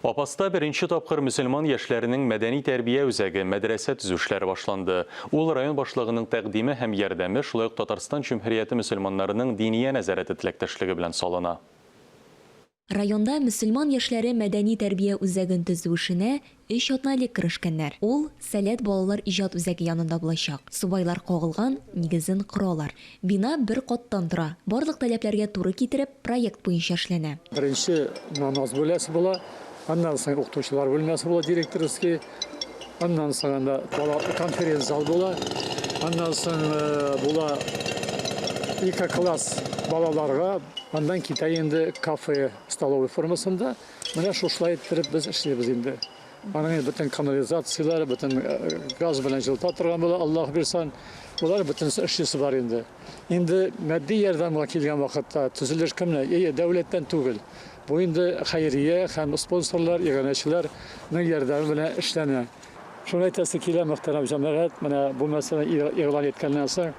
Апаста беренче тапкыр мөселман яшьләренең мәдәни-тәрбия үзәге, мәдрәсә төзү эшләре башланды. Ул район башлыгының тәкъдиме һәм ярдәме, шулай ук Татарстан Җөмһүрияте мөселманнарының Диния нәзарәте теләктәшлеге белән салына. Районда мөселман яшьләре мәдәни-тәрбия үзәген төзү эшенә өч атна элек керешкәннәр. Ул Сәләт балалар иҗат үзәге янында булачак. Субайлар кагылган, нигезен коралар. Бина бер каттан тора. Барлык таләпләргә туры китереп, проект буенча эшләнә. Беренче намаз бүлмәсе була, аннан соң укытучылар бүлмәсе була, директорский, аннан соң анда конференц-зал була, аннан соң була ике класс балаларга, аннан китә инде кафе, столовый формасында. Менә шушылай иттереп без эшлибез инде. Аның инде бөтен канализацияләре, бөтен газ белән җылыта торган була, Аллаһ бирсен. Болар бөтенесе эшлисе бар инде. Инде матди ярдәмгә килгән вакытта төзелеш кемнән? Әйе, дәүләттән түгел. Бу инде хәйрия һәм спонсорлар, иганәчеләрнең ярдәме белән эшләнә. Шуны әйтәсе килә, мөхтәрәм җәмәгать, менә бу мәсьәләне игълан иткәннән соң,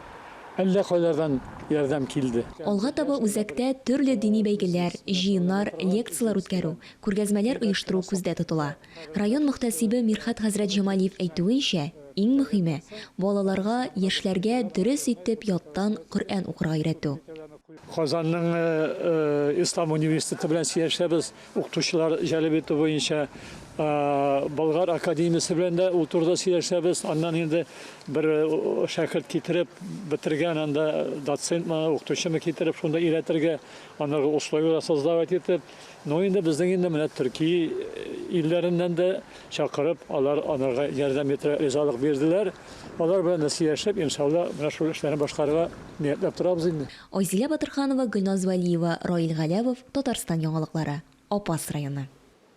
әллә кайлардан ярдәм килде. Алга таба үзәктә төрле дини бәйгеләр, җыеннар, лекцияләр үткәрү, күргәзмәләр оештыру күздә тотыла. Район мөхтәсибе Мирхәт хәзрәт Җамалиев әйтүенчә, иң мөһиме, балаларга, яшьләргә дөрес итеп яттан Коръән укырга өйрәтү. Казанның Ислам университеты белән сөйләшәбез, укытучылар җәлеп итү буенча. Болгар академиясе белән дә ул турыда сөйләшәбез. Аннан инде бер шәкерт китереп бетергән анда доцентмы, укытучымы китереп шунда өйрәтергә, анарга условияләр создавать итеп. Ну инде безнең инде менә төрки илләреннән дә чакырып, алар анарга ярдәм итәргә ризалык бирделәр. Алар белән дә сөйләшеп, иншалла, менә шул эшләрне башкарырга ниятләп торабыз инде. Айзилә Батырханова, Гөлназ Вәлиева, Раил Галәвов, Татарстан яңалыклары, Апас районы.